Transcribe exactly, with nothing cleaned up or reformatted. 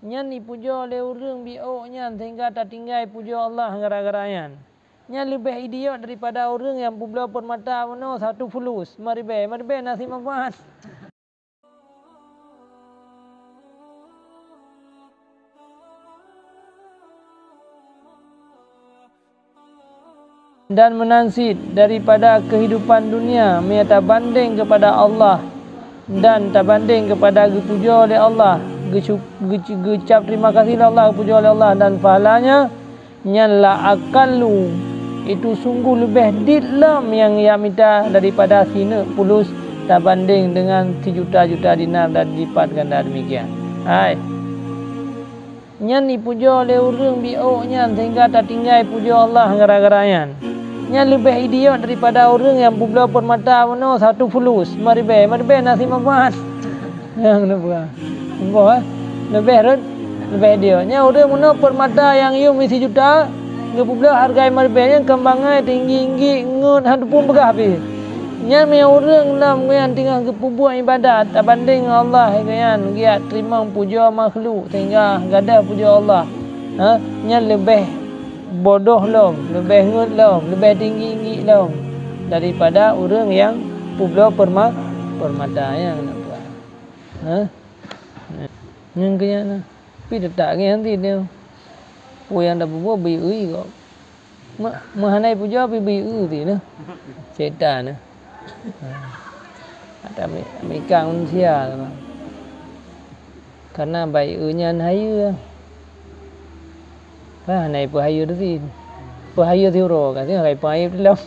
Nyan ipujoe lé ureuëng biôk nyan sehingga tatinggai pujoe Allah gara-gara nyan. Nyan leubeh idiot daripada ureuëng nyang peubloe peurmata meunoe satu fulus, meuribée, meuribée na simanfaat. Dan meunan cit daripada keuhidupan dunia meunyoe tabandeng keupada Allah dan tabandeng keupada geupujoe lé Allah, geucu-, geuc-, geucab terima kasih lé Allah, geupujoe lé Allah dan pahalanya, nyan la aqallu, itu sungguh leubeh dit lom nyang jak mita daripada sineuk pulus tabandeng deungon sijuta-juta dinar dan lipat ganda demikian. Hai. Nyan ipujoe lé ureuëng biôk nyan sehingga tatinggai pujoe Allah gara-gara nyan. Nyan leubeh idiot daripada ureuëng nyang peubloe peurmata meunoe satu fulus, meuribée, meuribée na simanfaat. Nyang neupeugah. Boh, eh? Leubeh rot, leubeh idiot. Nyan ureuëng meunoe peurmata nyang yum sijuta, geupeubloe hareuga meuribée nyan keumbangnya tinggi-tinggi ngon hana teupeu peugah pih. Nyan meunyoe ureuëng lom geuyan teungoh geupeubuet iébadat tabandeng ngon Allah, geuyan geujak teurimong pujoe makhluk sehingga gadôh pujoe Allah, ha, nyan leubeh bodoh lom, leubeh ngeut lom, leubeh tinggi-tinggi lom daripada ureuëng nyang peubloe peurma-, peurmata nyang na peue. Ha? Nyan geuyan na. Pi teutap ngieng hati nyoe. Peue nyang tapeubuet bri eu gob. Meuhana ipujoe pih bri eu ti nyoe. Setan nyoe. Ata Amerika manusia. Karena bri eu nyan hayeue. Bah, hana ipeuhayeue teuti. Peuhayeue siuroe ka, siuroe ka ipeuhayeue teulam.